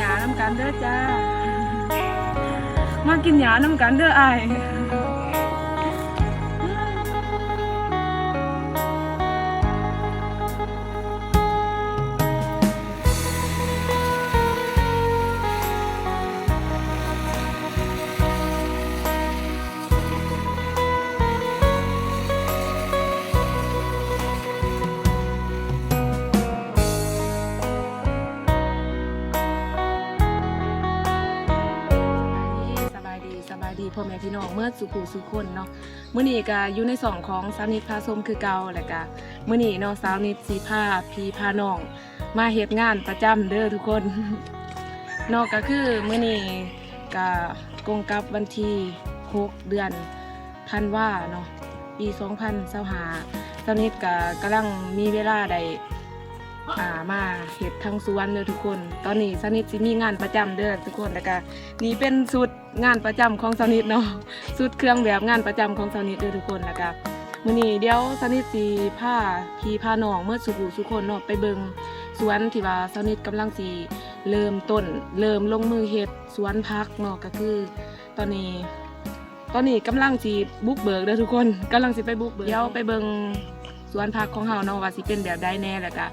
ຫຍ້ານຳກັນເດີຈ້າ ມາກິນຫຍ້ານຳກັນເດີອ້າຍ. ສະບາຍດີ ສະບາຍດີ ສະບາຍດີພໍ່ແມ່ພີ່ນ້ອງເໝິດສູ່ຜູ້ສູ່ຄົນເນາະ. ມື້ນີ້ກະຢູ່ໃນຊ່ອງຂອງສາວນິດພາຊົມຄືເກົ່າ ແລ້ວກະມື້ນີ້ເນາະ ສາວນິດຊິພາພີ່ພານ້ອງມາເຮັດງານປະຈຳເດີທຸກຄົນເນາະ. ກະຄືມື້ນີ້ກະກົງກັບວັນທີຫົກ ເດືອນທັນວາເນາະ ປີສອງພັນຊາວຫ້າ ສາວນິດກະກຳລັງມີເວລາໄດ້ ອ່າ ມາເຮັດທາງສວນເດີທຸກຄົນ. ຕອນນີ້ສາວນິດຊິມີງານປະຈຳເດີທຸກຄົນ ແລ້ວກະນີ້ເປັນຊຸດ ງານປະຈຳຂອງສາວນິດເນາະ ຊຸດເຄື່ອງແບບງານປະຈຳຂອງສາວນິດເດີທຸກຄົນ. ແລ້ວກະມື້ນີ້ດຽວສາວນິດຊິພາພີ່ພານ້ອງເໝິດສູ່ຜູ້ສູ່ຄົນເນາະ ໄປເບິ່ງສວນທີ່ວ່າສາວນິດກຳລັງຊິເລີ່ມຕົ້ນ ເລີ່ມລົງມືເຮັດສວນຜັກເນາະ. ກະຄືຕອນນີ້ ຕອນນີ້ກຳລັງຊິບຸກເບີກເດີທຸກຄົນ ກຳລັງຊິໄປບຸກເບີກ ດຽວໄປເບິ່ງສວນຜັກຂອງເຮົາເນາະ ວ່າຊິເປັນແບບໃດແດ່ ແລ້ວກະ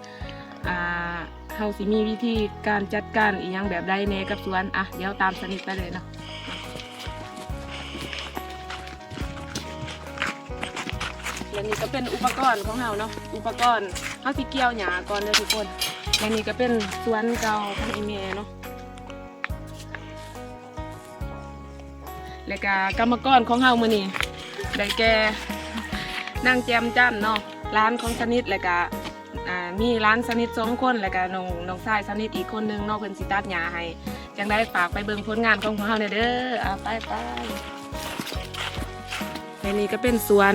ອ່າ ເຮົາຊິມີວິທີການຈັດການອີ່ຫຍັງແບບໃດແດ່ກັບສວນ. ອ່ະ ດຽວຕາມສາວນິດໄປເລີຍເນາະ. ແລະນີ້ກະເປັນອຸປະກອນຂອງເຮົາເນາະ ອຸປະກອນ ເຮົາຊິກ່ຽວຫຍ້າກ່ອນເດີທຸກຄົນ. ແລະນີ້ກະເປັນສວນເກົ່າຂອງອີ່ແມ່ເນາະ. ແລະກະກຳມະກອນຂອງເຮົາມື້ນີ້ໄດ້ແກ່ ນາງແຈ່ມຈັນເນາະ ຫຼານຂອງສາວນິດ ແລະກະ ອ່າ ມີຫຼານສາວນິດສອງຄົນ ແລະກະນ້ອງ ນ້ອງຊາຍສາວນິດອີກຄົນໜຶ່ງເນາະ ເພິ່ນຊິຕັດຫຍ້າໃຫ້. ຈັ່ງໃດຝາກໄປເບິ່ງຜົນງານຂອງພວກເຮົາແດ່ເດີ. ອ່າ ໄປໆ ແລະນີ້ກະເປັນສວນ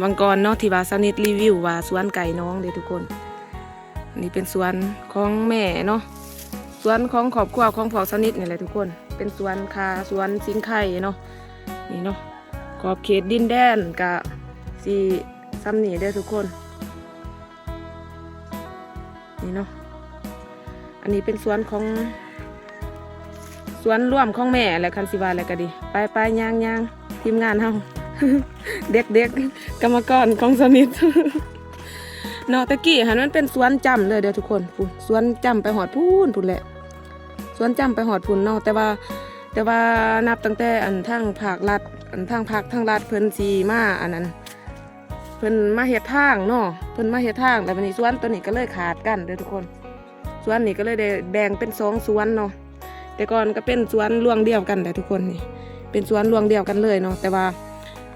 ວັງກອນເນາະ ທີ່ວ່າສາວນິດຣີວິວວ່າສວນໃກ້ນ້ອງເດ້ທຸກຄົນ. ນີ້ເປັນສວນຂອງແມ່ເນາະ ສວນຂອງຄອບຄົວຂອງພວກສາວນິດນີ້ແຫຼະທຸກຄົນ ເປັນສວນຂ່າ ສວນສິງໄຄເນາະ. ນີ້ເນາະ ຂອບເຂດດິນແດນກະຊິຊ່ຳນີ້ເດີທຸກຄົນ. ນີ້ເນາະ ອັນນີ້ເປັນສວນຂອງ ສວນລວມຂອງແມ່ແຫຼະ ຄັນຊິວ່າແລ້ວກະດີ. ໄປໆ ຍ່າງໆ ທີມງານເຮົາ ເດັກໆ ກຳມະກອນຂອງສາວນິດເນາະ. ແຕ່ກີ້ຫັ້ນມັນເປັນສວນຈ້ຳເລີຍເດີທຸກຄົນ ພຸ້ນ ສວນຈ້ຳໄປຮອດພຸ້ນ ພຸ້ນແຫຼະ ສວນຈ້ຳໄປຮອດພຸ້ນເນາະ. ແຕ່ວ່າ ແຕ່ວ່ານັບຕັ້ງແຕ່ ອັນ ທາງພາກລັດ ອັນ ທາງພັກທາງລັດເພິ່ນຊິມາ ອັນນັ້ນ ເພິ່ນມາເຮັດທາງເນາະ ເພິ່ນມາເຮັດທາງ ແລ້ວບາດນີ້ສວນໂຕນີ້ກະເລີຍຂາດກັນເດີທຸກຄົນ. ສວນນີ້ກະເລີຍໄດ້ແບ່ງເປັນສອງສວນເນາະ. ແຕ່ກ່ອນກະເປັນສວນລວງດຽວກັນແຫຼະທຸກຄົນ ນີ້ເປັນສວນລວງດຽວກັນເລີຍເນາະ. ແຕ່ວ່າ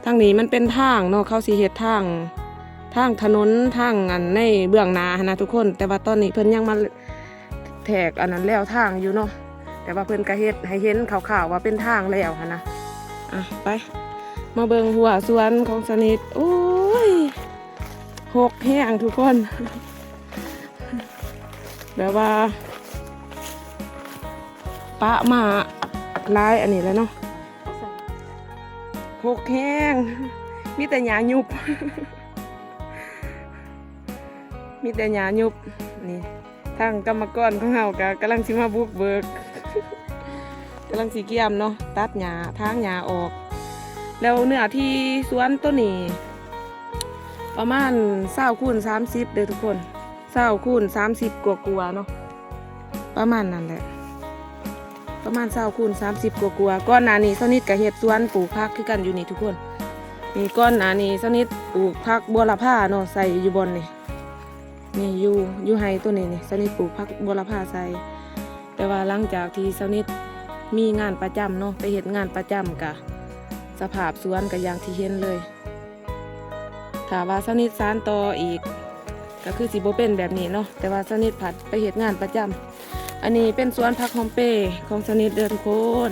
ທາງນີ້ມັນເປັນທາງເນາະ ເຂົາຊິເຮັດທາງ ທາງຖະໜົນ ທາງອັນໃນເບື້ອງໜ້າຫັ້ນນະທຸກຄົນ. ແຕ່ວ່າຕອນນີ້ເພິ່ນຍັງມາ ແທກອັນນັ້ນແລ້ວທາງຢູ່ເນາະ ແຕ່ວ່າເພິ່ນກະເຮັດໃຫ້ເຫັນຄ່າວໆວ່າເປັນທາງແລ້ວຫັ້ນນະ. ອ່ະ ໄປ ມາເບິ່ງຮົ້ວສວນຂອງສາວນິດ. ໂອ້ຍ ຮົກແຮງທຸກຄົນ ແບບວ່າປະມາຫຼາຍອັນນີ້ແຫຼະເນາະ. ຮົກແຮງ ມີແຕ່ຫຍ້າຍຸບ ມີແຕ່ຫຍ້າຍຸບ. ນີ້ ທາງກຳມະກອນຂອງເຮົາກະກຳລັງຊິມາບຸກເບີກ ກຳລັງຊິກຽມເນາະ ຕັດຫຍ້າ ຖາງຫຍ້າອອກ. ແລ້ວເນື້ອທີ່ສວນໂຕນີ້ປະມານຊາວຄູນສາມສິບເດີທຸກຄົນ ຊາວຄູນສາມສິບກວ່າໆເນາະ ປະມານນັ້ນແຫຼະ ປະມານຊາວຄູນສາມສິບກວ່າໆ. ກ່ອນໜ້ານີ້ສາວນິດກະເຮັດສວນປູກຜັກຄືກັນຢູ່ນີ້ທຸກຄົນ. ນີ້ ກ່ອນໜ້ານີ້ສາວນິດປູກຜັກບົວລະພາເນາະ ໃສ່ຢູ່ບ່ອນນີ້ ນີ້ ຢູ່ ຢູ່ໄຮ່ໂຕນີ້ນີ້ ສາວນິດປູກຜັກບົວລະພາໃສ່. ແຕ່ວ່າຫຼັງຈາກທີ່ສາວນິດມີງານປະຈຳເນາະ ໄປເຮັດງານປະຈຳ ກະສະພາບສວນກະຢ່າງທີ່ເຫັນເລີຍ. ຖ້າວ່າສາວນິດສານຕໍ່ອີກ ກະຄືຊິບໍ່ເປັນແບບນີ້ເນາະ ແຕ່ວ່າສາວນິດພັດໄປເຮັດງານປະຈຳ. ອັນນີ້ເປັນສວນຜັກຫອມເປຂອງສາວນິດເດີທຸກຄົນ.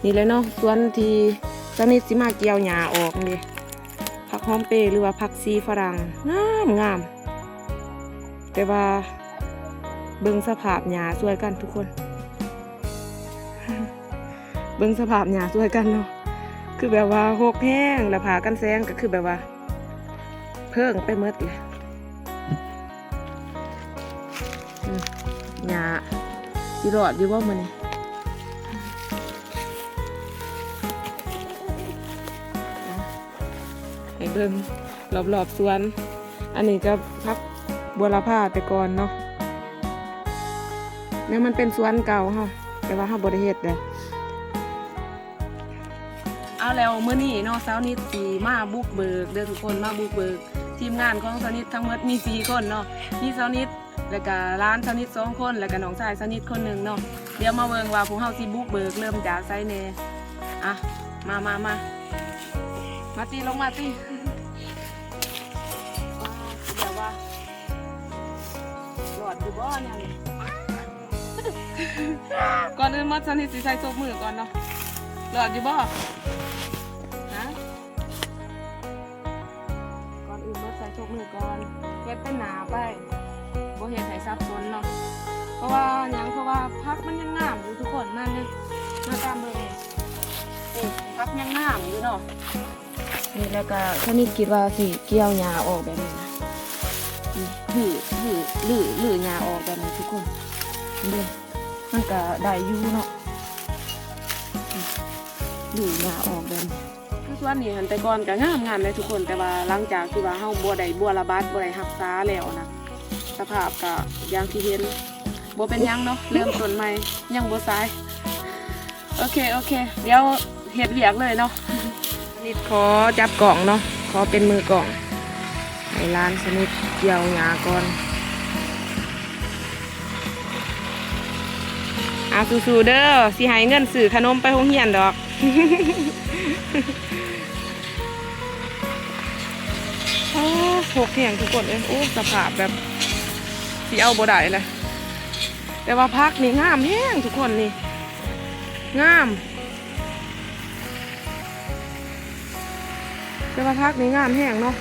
ນີ້ແຫຼະເນາະ ສວນທີ່ສາວນິດຊິມາກ່ຽວຫຍ້າອອກນີ້ ຜັກຫອມເປ ຫຼືວ່າຜັກຊີຝຣັ່ງ ງາມໆ. ແຕ່ວ່າເບິ່ງສະພາບຫຍ້າຊ່ວຍກັນທຸກຄົນ ເບິ່ງສະພາບຫຍ້າຊ່ວຍກັນເນາະ ຄືແບບວ່າຮົກແຮງ ແລ້ວຜ້າກັນແສງກະຄືແບບວ່າເພີ້ງໄປເໝິດແຫຼະ. ອືມ ຫຍ້າ ຊິລອດຢູ່ບໍ່ມື້ນີ້? ໃຫ້ເບິ່ງລອບໆສວນ. ອັນນີ້ກໍຜັກບົວລະພາແຕ່ກ່ອນເນາະ, ແລ້ວມັນເປັນສວນເກົ່າເຮົາ ແຕ່ວ່າເຮົາບໍ່ໄດ້ເຮັດເດ້. ເອົາແລ້ວ ມື້ນີ້ເນາະ ສາວນິດຊິມາບຸກເບີກເດີທຸກຄົນ, ມາບຸກເບີກ. ທີມງານຂອງສາວນິດທັງໝົດມີສີ່ຄົນເນາະ, ມີສາວນິດ ແລ້ວກະຫຼານສາວນິດສອງຄົນ ແລ້ວກະນ້ອງຊາຍສາວນິດຄົນໜຶ່ງເນາະ. ດຽວມາເບິ່ງວ່າພວກເຮົາຊິບຸກເບີກເລີ່ມຈາກໃສແດ່. ອ່ະ ມາ ມາ ມາ ມາຕິ ລົງມາຕິ. ວ່າ ລອດຢູ່ບໍ່ແນວນີ້? ກ່ອນອື່ນໝົດ ສາວນິດຊິໃສ່ໂຊກມືກ່ອນເນາະ. ລອດຢູ່ບໍ່? ຮະ? ກ່ອນອື່ນໝົດໃສ່ໂຊກມືກ່ອນ, ເຮັດເປັນໜ້າໄປ, ບໍ່ເຮັດໃຫ້ສັບສົນເນາະ. ເພາະວ່າຫຍັງ? ເພາະວ່າຜັກມັນຍັງງາມຢູ່ທຸກຄົນ. ມາເດີ ມາຕາມເບິ່ງ. ນີ້ ນີ້ ຜັກຍັງງາມຢູ່ເນາະ. ນີ້ ແລ້ວກະສາວນິດຄິດວ່າຊິກ່ຽວຫຍ້າອອກແບບນີ້ນະ, ຮື້ ຮື້ ຮື້ ຮື້ຫຍ້າອອກແບບນີ້ທຸກຄົນ. ນີ້ເດ້ ມັນກະໄດ້ຢູ່ເນາະ, ຮື້ຫຍ້າອອກແບບນີ້. ຄືສວນນີ້ຫັ້ນ ແຕ່ກ່ອນກະງາມໆເດ້ທຸກຄົນ, ແຕ່ວ່າຫຼັງຈາກທີ່ວ່າເຮົາບໍ່ໄດ້ບົວລະບັດ ບໍ່ໄດ້ຮັກສາແລ້ວນະ, ສະພາບກະຢ່າງທີ່ເຫັນ. ບໍ່ເປັນຫຍັງເນາະ, ເລີ່ມຕົ້ນໃໝ່ ຍັງບໍ່ສາຍ. ໂອເຄ ໂອເຄ ດຽວເຮັດວຽກເລີຍເນາະ. ນິດຂໍຈັບກ້ອງເນາະ, ຂໍເປັນມືກ້ອງ ໃຫ້ຫຼານສະໜິດກ່ຽວຫຍ້າກ່ອນ. ອ່າ ສູ້ໆເດີ, ຊິໃຫ້ເງິນຊື້ຂະໜົມໄປໂຮງຮຽນດອກ. ໂອ້ ຮົກແຮງທຸກຄົນເອີຍ. ໂອ້ ສະພາບແບບຊິເອົາບໍ່ໄດ້ແຫຼະ, ແຕ່ວ່າຜັກນີ້ງາມແຮງທຸກຄົນ, ນີ້ງາມ. ແຕ່ວ່າຜັກນີ້ງາມແຮງເນາະ.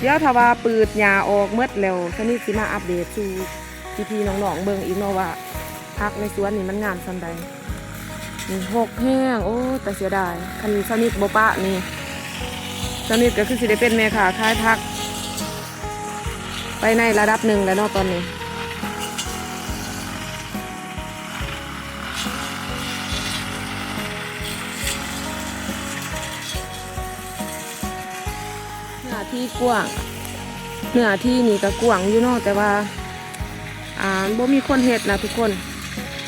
ດຽວຖ້າວ່າປືດຫຍ້າອອກໝົດແລ້ວ ສາວນິດຊິມາອັບເດດສູ່ພີ່ໆນ້ອງໆເບິ່ງອີກເນາະ ວ່າຜັກໃນສວນນີ້ມັນງາມສ່ຳໃດ. ນີ້ຮົກແຮງ, ໂອ້ ແຕ່ເສຍດາຍ, ຄັນສາວນິດບໍ່ປະນີ້ ສາວນິດກໍຄືຊິໄດ້ເປັນແມ່ຄ້າຂາຍຜັກໄປໃນລະດັບໜຶ່ງແລ້ວເນາະຕອນນີ້. ເນື້ອທີ່ກວ້າງ, ເນື້ອທີ່ນີ້ກໍກວ້າງຢູ່ເນາະ, ແຕ່ວ່າ ອ່າ ບໍ່ມີຄົນເຮັດນະທຸກຄົນ.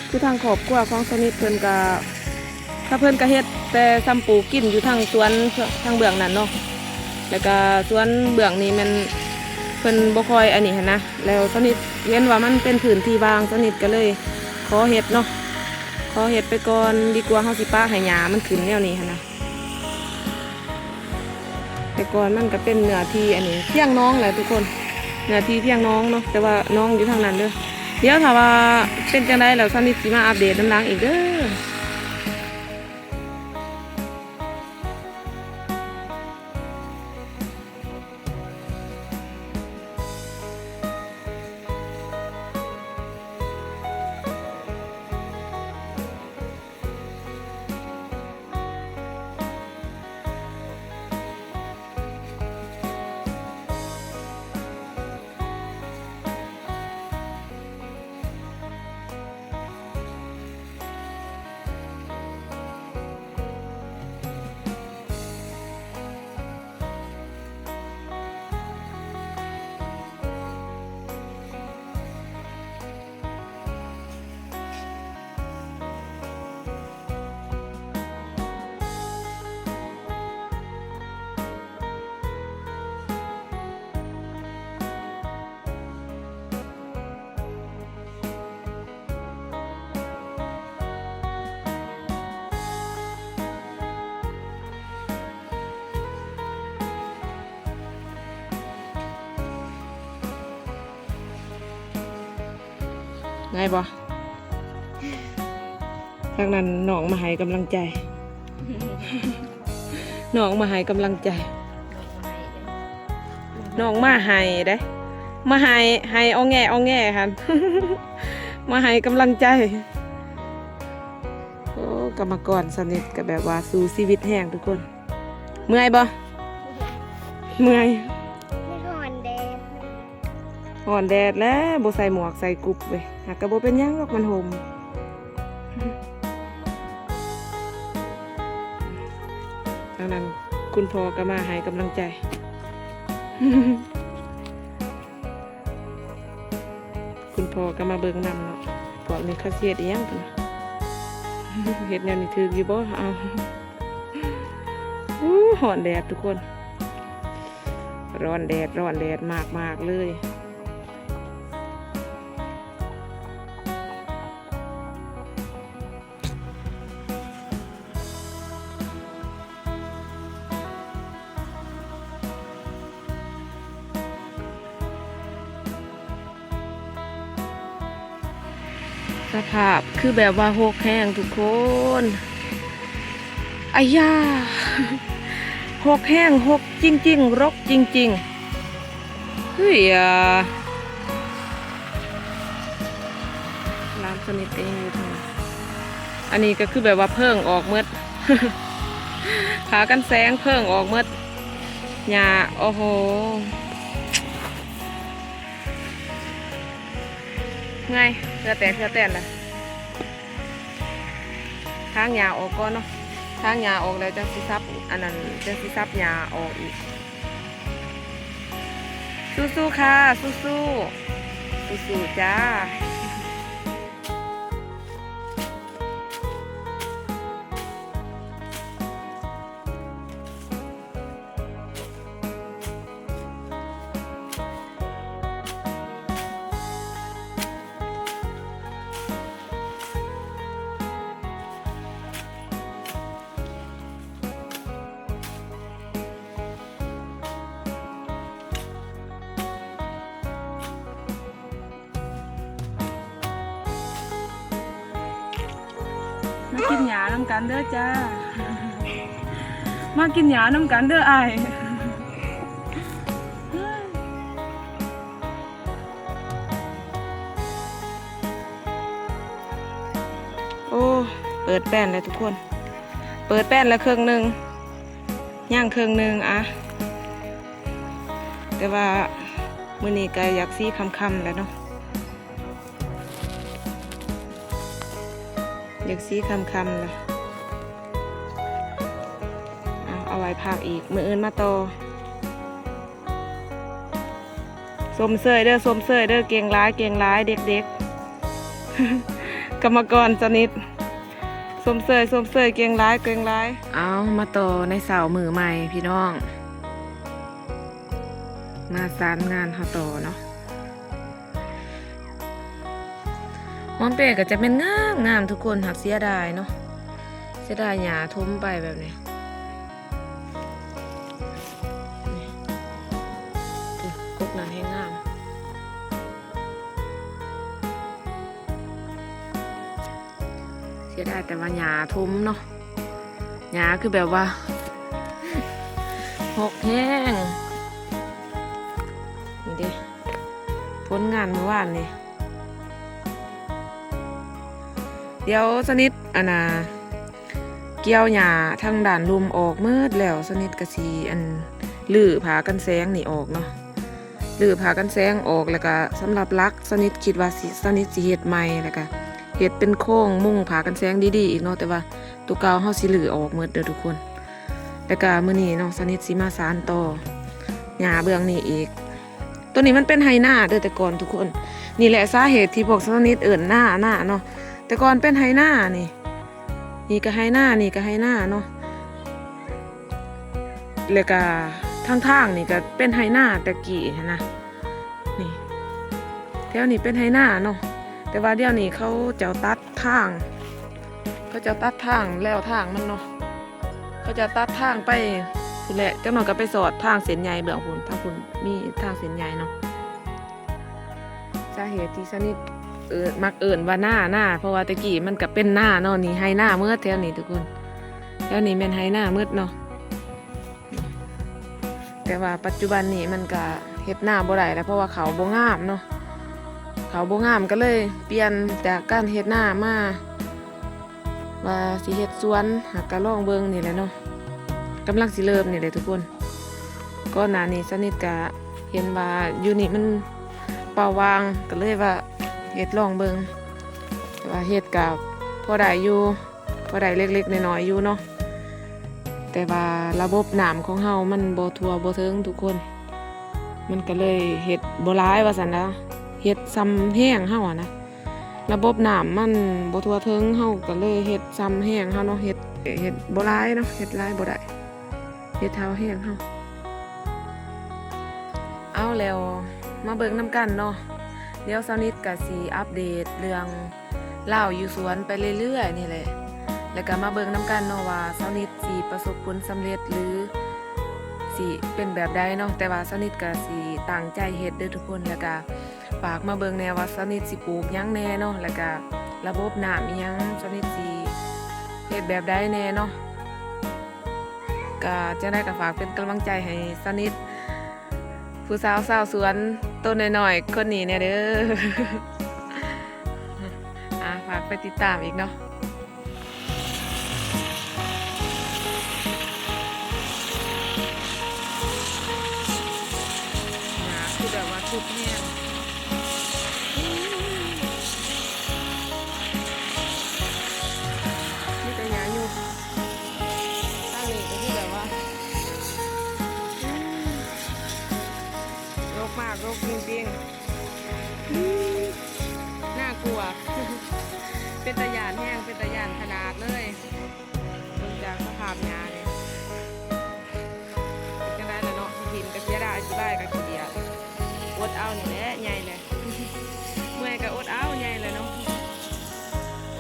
ຄືທາງຄອບຄົວຂອງສາວນິດເພິ່ນກໍ ຖ້າເພິ່ນກະເຮັດແຕ່ຊ່ຳປູກກິນຢູ່ທາງສວນທາງເບື້ອງນັ້ນເນາະ, ແລ້ວກະສວນເບື້ອງນີ້ແມ່ນເພິ່ນບໍ່ຄ່ອຍອັນນີ້ຫັ້ນນະ. ແລ້ວສາວນິດເຫັນວ່າມັນເປັນພື້ນທີ່ວ່າງ, ສາວນິດກະເລີຍຂໍເຮັດເນາະ, ຂໍເຮັດໄປກ່ອນດີກວ່າເຮົາຊິປະໃຫ້ຫຍ້າມັນຂຶ້ນແນວນີ້ຫັ້ນນະ. ແຕ່ກ່ອນມັນກະເປັນເນື້ອທີ່ອັນນີ້ ທຽງນ້ອງແຫຼະທຸກຄົນ, ເນື້ອທີ່ທຽງນ້ອງເນາະ, ແຕ່ວ່ານ້ອງຢູ່ທາງນັ້ນເດີ. ດຽວຖ້າວ່າເປັນຈັ່ງໃດແລ້ວ ສາວນິດຊິມາອັບເດດນຳຫຼັງອີກເດີ. ງ່າຍບໍ່? ທາງນັ້ນນ້ອງມາໃຫ້ກຳລັງໃຈ, ນ້ອງມາໃຫ້ກຳລັງໃຈ, ນ້ອງມາໃຫ້ເດ້, ມາໃຫ້ ໃຫ້ອອແງອອແງຫັ້ນ, ມາໃຫ້ກຳລັງໃຈ. ໂອ້ ກຳມະກອນສາວນິດກໍແບບວ່າສູ້ຊີວິດແຮງທຸກຄົນ. ເມື່ອຍບໍ່? ເມື່ອຍ. ມັນຮ້ອນແດດ. ຮ້ອນແດດແຫຼະ ບໍ່ໃສ່ໝວກໃສ່ກຸບເວີຍ ຫາກກໍບໍ່ເປັນຫຍັງດອກ ມັນຫົ່ມ. ທາງນັ້ນຄຸນພໍ່ກໍມາໃຫ້ກຳລັງໃຈ. ຄຸນພໍ່ກໍມາເບິ່ງນຳເນາະ ພວກນີ້ເຂົາຊິເຮັດອີ່ຫຍັງພຸ້ນນະ ເຮັດແນວນີ້ຖືກຢູ່ບໍ່? ອ້າວ ອູ້ ຮ້ອນແດດທຸກຄົນ ຮ້ອນແດດ ຮ້ອນແດດມາກໆເລີຍ. ສະພາບຄືແບບວ່າຮົກແຮງທຸກຄົນ ອາຢາ ຮົກແຮງ ຮົກຈິງໆ ຮົກຈິງໆ. ເຮີ້ຍ ຫຼານສະໜິດກໍຍັງຢູ່ທາງນັ້ນ ອັນນີ້ກໍຄືແບບວ່າເຜິ້ງອອກໝົດ ຜ້າກັນແສງເຜິ້ງອອກໝົດ ຫຍ້າ ໂອ້ໂຫ ເມື່ອຍ ເຫື່ອແຕກເຫື່ອແຕນລະ. ຖາງຫຍ້າອອກກ່ອນເນາະ ຖາງຫຍ້າອອກແລ້ວຈັ່ງຊິສັບ ອັນນັ້ນ ຈັ່ງຊິສັບຫຍ້າອອກອີກ. ສູ້ໆ ຄ່ະ ສູ້ໆ ສູ້ໆ ຈ້າ. ມາກິນຫຍ້ານຳກັນເດີຈ້າ ມາກິນຫຍ້ານຳກັນເດີອ້າຍ. ໂອ້ ເປີດແປ້ນແລ້ວທຸກຄົນ ເປີດແປ້ນແລ້ວເຄິ່ງໜຶ່ງ ຍັງເຄິ່ງໜຶ່ງອະ ແຕ່ວ່າມື້ນີ້ກໍຢາກຊິຄ່ຳໆແລ້ວເນາະ ຢາກຊິຄ່ຳໆແລ້ວ ເອົາ ເອົາໄວ້ພັກອີກ ມື້ອື່ນມາຕໍ່. ຊົມເຊີຍເດີ ຊົມເຊີຍເດີ ເກັ່ງຫຼາຍ ເກັ່ງຫຼາຍ ເດັກໆ ກຳມະກອນສະໜິດ ຊົມເຊີຍ ຊົມເຊີຍ ເກັ່ງຫຼາຍ ເກັ່ງຫຼາຍ. ເອົາ ມາຕໍ່ໃນເຊົ້າມື້ໃໝ່ພີ່ນ້ອງ ມາສານງານເຮົາຕໍ່ເນາະ. ຫອມເປ້ກໍຈະແມ່ນງາມໆ ທຸກຄົນ ຫາກເສຍດາຍເນາະ ເສຍດາຍຫຍ້າຖົມໄປແບບນີ້. ນີ້ ນີ້ ກົກນັ້ນແຮງງາມ ເສຍດາຍແຕ່ວ່າຫຍ້າຖົມເນາະ ຫຍ້າຄືແບບວ່າຮົກແຮງ. ນີ້ເດ້ ຜົນງານມື້ວານນີ້ ດຽວສະໜິດ ອັນນ່າ ກ່ຽວຫຍ້າທາງດ້ານລຸ່ມອອກໝົດແລ້ວ ສະໜິດກໍຊິ ອັນ ຮື້ຜ້າກັນແສງນີ້ອອກເນາະ ຮື້ຜ້າກັນແສງອອກ ແລ້ວກໍສຳລັບຫຼັກ ສະໜິດຄິດວ່າຊິ ສະໜິດຊິເຮັດໃໝ່ ແລ້ວກໍເຮັດເປັນໂຄງມຸງຜ້າກັນແສງດີໆອີກເນາະ ແຕ່ວ່າຕົວເກົ່າເຮົາຊິຮື້ອອກໝົດເດີທຸກຄົນ. ແລ້ວກໍມື້ນີ້ເນາະ ສະໜິດຊິມາສານຕໍ່ຫຍ້າເບື້ອງນີ້ອີກ. ຕົວນີ້ມັນເປັນໄຮ່ນາເດີແຕ່ກ່ອນທຸກຄົນ ນີ້ແຫຼະສາເຫດທີ່ພວກສະໜິດເອີ້ນນາ ນາເນາະ ແຕ່ກ່ອນເປັນໄຮ່ນານີ້ ນີ້ກໍໄຮ່ນາ ນີ້ກໍໄຮ່ນາເນາະ ແລ້ວກໍທາງທາງນີ້ກໍເປັນໄຮ່ນາແຕ່ກີ້ຫັ້ນນະ ນີ້ ແຖວນີ້ເປັນໄຮ່ນາເນາະ ແຕ່ວ່າດຽວນີ້ເຂົາເຈົ້າຕັດທາງ ເຂົາເຈົ້າຕັດທາງແລ້ວທາງມັນເນາະ ເຂົາເຈົ້າຕັດທາງໄປພຸ້ນແຫຼະ ຈັກໜ່ອຍກໍໄປສອດທາງເສັ້ນໃຫຍ່ເບື້ອງພຸ້ນ ທາງພຸ້ນມີທາງເສັ້ນໃຫຍ່ເນາະ. ສາເຫດທີ່ສະໜິດ ເອີ້ນ ມັກເອີ້ນວ່ານາ ນາ ເພາະວ່າແຕ່ກີ້ມັນກໍເປັນນາເນາະ ນີ້ໄຮ່ນາໝົດແຖວນີ້ທຸກຄົນ ແຖວນີ້ແມ່ນໄຮ່ນາໝົດເນາະ. ແຕ່ວ່າປັດຈຸບັນນີ້ມັນກະເຮັດນາບໍ່ໄດ້ແລ້ວ ເພາະວ່າເຂົ້າບໍ່ງາມເນາະ ເຂົ້າບໍ່ງາມ ກໍເລີຍປ່ຽນຈາກການເຮັດນາມາ ວ່າຊິເຮັດສວນ ຫາກະລອງເບິ່ງນີ້ແຫຼະເນາະ ກຳລັງຊິເລີ່ມນີ້ແຫຼະທຸກຄົນ. ກ່ອນໜ້ານີ້ສະນິດກະເຫັນວ່າຢູ່ນີ້ມັນ ເປົ່າວ່າງ ກໍເລີຍວ່າເຮັດລອງເບິ່ງ ແຕ່ວ່າເຮັດກໍພໍໄດ້ຢູ່ ພໍໄດ້ເລັກໆນ້ອຍໆຢູ່ເນາະ ແຕ່ວ່າລະບົບນ້ຳຂອງເຮົາມັນບໍ່ທົ່ວບໍ່ເຖິງທຸກຄົນ ມັນກໍເລີຍເຮັດບໍ່ຫຼາຍວ່າຊັ້ນລະ ເຮັດສ່ຳແຮງເຮົາຫັ້ນນະ ລະບົບນ້ຳມັນບໍ່ທົ່ວເຖິງ ເຮົາກໍເລີຍເຮັດສ່ຳແຮງເຮົາເນາະ ເຮັດ ເຮັດບໍ່ຫຼາຍເນາະ ເຮັດຫຼາຍບໍ່ໄດ້ ເຮັດເທົ່າແຮງເຮົາ. ເອົາ ແລ້ວມາເບິ່ງນຳກັນເນາະ ດຽວສາວນິດກໍຊິອັບເດດເລື່ອງລາວຢູ່ສວນໄປເລື້ອຍໆນີ້ແຫຼະ ແລ້ວກໍມາເບິ່ງນຳກັນເນາະວ່າສາວນິດຊິປະສົບຜົນສຳເລັດ ຫຼື ຊິເປັນແບບໃດເນາະ ແຕ່ວ່າສາວນິດກໍຊິຕັ້ງໃຈເຮັດເດີທຸກຄົນ ແລ້ວກໍ ຝາກມາເບິ່ງແດ່ວ່າສາວນິດຊິປູກຫຍັງແດ່ເນາະ ແລ້ວກະລະບົບນ້ຳອີ່ຫຍັງ ສາວນິດຊິເຮັດແບບໃດແດ່ເນາະ ກະຈັ່ງໃດກະຝາກເປັນກຳລັງໃຈໃຫ້ສາວນິດ ຜູ້ສາວຊາວສວນໂຕນ້ອຍໆຄົນນີ້ແດ່ເດີ ອາ ຝາກໄປຕິດຕາມອີກເນາະ. ຫຍ້າຄືແບບວ່າຊຸກແຮງ ມີແຕ່ຫຍ້າຍຸບ ທາງນີ້ກໍຄືແບບວ່າ ອືມ ລົກມາກ ລົກຈິງໆ. ອືມ ໜ້າກົວ ເປັນຕາຢ້ານແຮງ ເປັນຕາຢ້ານຂະໜາດເລີຍ ເບິ່ງຈາກສະພາບຫຍ້ານີ້ ເປັນຈັ່ງໃດລະເນາະ ເຫັນກະເສຍດາຍ ຊິບາຍກະຂີ້ດຽດ ອົດເອົານີ້ແຫຼະ ໃຫຍ່ແຫຼະ ເມື່ອຍກະອົດເອົາ ໃຫຍ່ແຫຼະເນາະ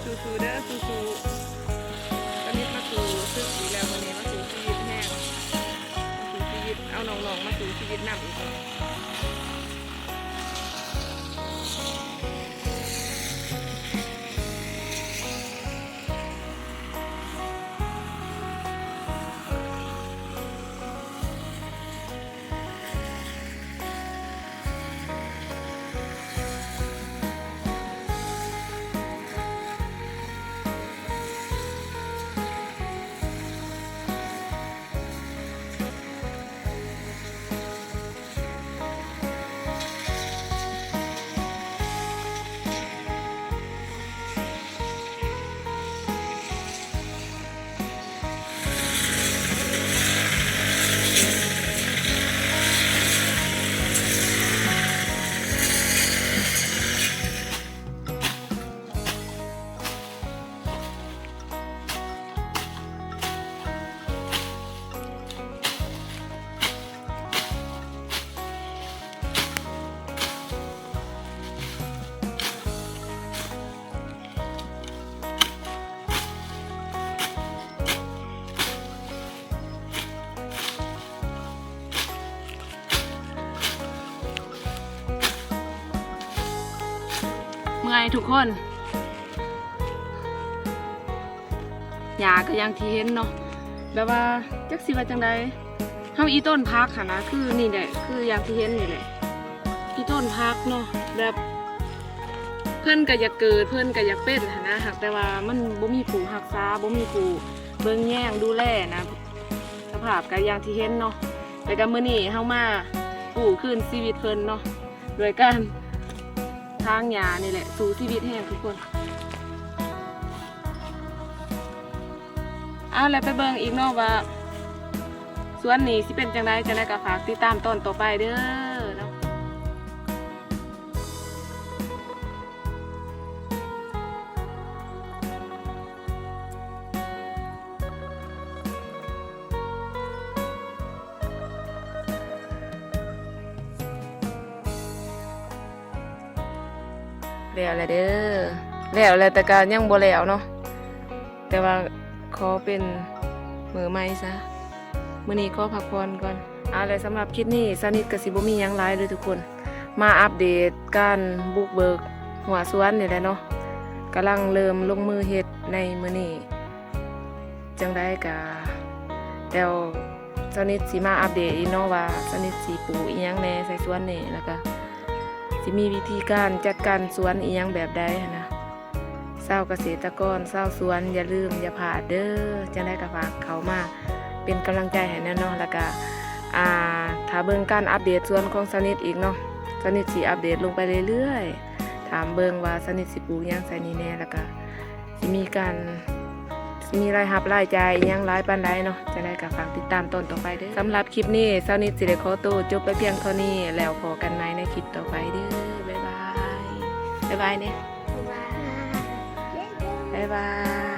ສູ້ໆເດີ ສູ້ໆ ຕອນນີ້ມາສູ້ສຶກອີກແລ້ວ ມື້ນີ້ມາສູ້ຊີວິດແຮງ ມາສູ້ຊີວິດ ເອົານ້ອງໆມາສູ້ຊີວິດນຳອີກ. ເມື່ອຍທຸກຄົນ ຫຍ້າກໍຢ່າງທີ່ເຫັນເນາະ ແບບວ່າຈັກຊິວ່າຈັ່ງໃດ ເຮົາອີ່ຕົ້ນຜັກຫັ້ນນະ ຄືນີ້ແຫຼະ ຄືຢ່າງທີ່ເຫັນນີ້ແຫຼະ ອີ່ຕົ້ນຜັກເນາະ ແບບເພິ່ນກໍຢາກເກີດ ເພິ່ນກໍຢາກເປັນຫັ້ນນະ ຫາກແຕ່ວ່າມັນບໍ່ມີຜູ້ຮັກສາ ບໍ່ມີຜູ້ເບິ່ງແຍງດູແລນະ ສະພາບກໍຢ່າງທີ່ເຫັນເນາະ ແລ້ວກໍມື້ນີ້ເຮົາມາກູ້ຄືນຊີວິດເພິ່ນເນາະ ດ້ວຍການ ທາງຫຍ້ານີ້ແຫຼະ ສູ້ຊີວິດແຮງທຸກຄົນ ເອົາ ແລ້ວໄປເບິ່ງອີກເນາະວ່າ ສວນນີ້ຊິເປັນຈັ່ງໃດ ຈັ່ງໃດກໍຝາກຕິດຕາມຕອນຕໍ່ໄປເດີເນາະ. ແລ້ວແຫຼະເດີ ແລ້ວແຫຼະ ແຕ່ກະຍັງບໍ່ແລ້ວເນາະ ແຕ່ວ່າຂໍເປັນມື້ໃໝ່ຊະ ມື້ນີ້ຂໍພັກຜ່ອນກ່ອນ. ອາ ແລະ ສຳລັບຄລິບນີ້ ສາວນິດກະຊິບໍ່ມີຫຍັງຫຼາຍເດີທຸກຄົນ ມາອັບເດດການບຸກເບີກຮົ້ວສວນນີ້ແຫຼະເນາະ ກຳລັງເລີ່ມລົງມືເຮັດໃນມື້ນີ້. ຈັ່ງໃດກະ ແລ້ວສາວນິດຊິມາອັບເດດອີກເນາະວ່າ ສາວນິດຊິປູກອີ່ຫຍັງແດ່ໃສ່ສວນນີ້ ແລ້ວກະຊິມີວິທີການຈັດການສວນອີ່ຫຍັງແບບໃດຫັ້ນນະ. ຊາວກະເສດຕະກອນ ຊາວສວນ ຢ່າລືມຢ່າພາດເດີ ຈັ່ງໃດກະຝາກເຂົ້າມາເປັນກຳລັງໃຈໃຫ້ແດ່ເນາະ ແລ້ວກະ ອາ ຖ້າເບິ່ງການອັບເດດສວນຂອງສາວນິດອີກເນາະ ສາວນິດຊິອັບເດດລົງໄປເລື້ອຍໆ ຖາມເບິ່ງວ່າສາວນິດຊິປູກຫຍັງໃສ່ນີ້ແດ່ ແລ້ວກະຊິມີການ ຊິມີລາຍຮັບລາຍຈ່າຍອີ່ຫຍັງຫຼາຍປານໃດເນາະ. ຈັ່ງໃດກະຝາກຕິດຕາມຕອນຕໍ່ໄປເດີ້. ສຳລັບຄລິບນີ້ ສາວນິດຊິໄດ້ຂໍໂຕຈົບໄປພຽງເທົ່ານີ້ ແລ້ວພໍ້ກັນໃໝ່ໃນຄລິບຕໍ່ໄປເດີ້. ບາຍບາຍ ບາຍບາຍແດ່ ບາຍບາຍ.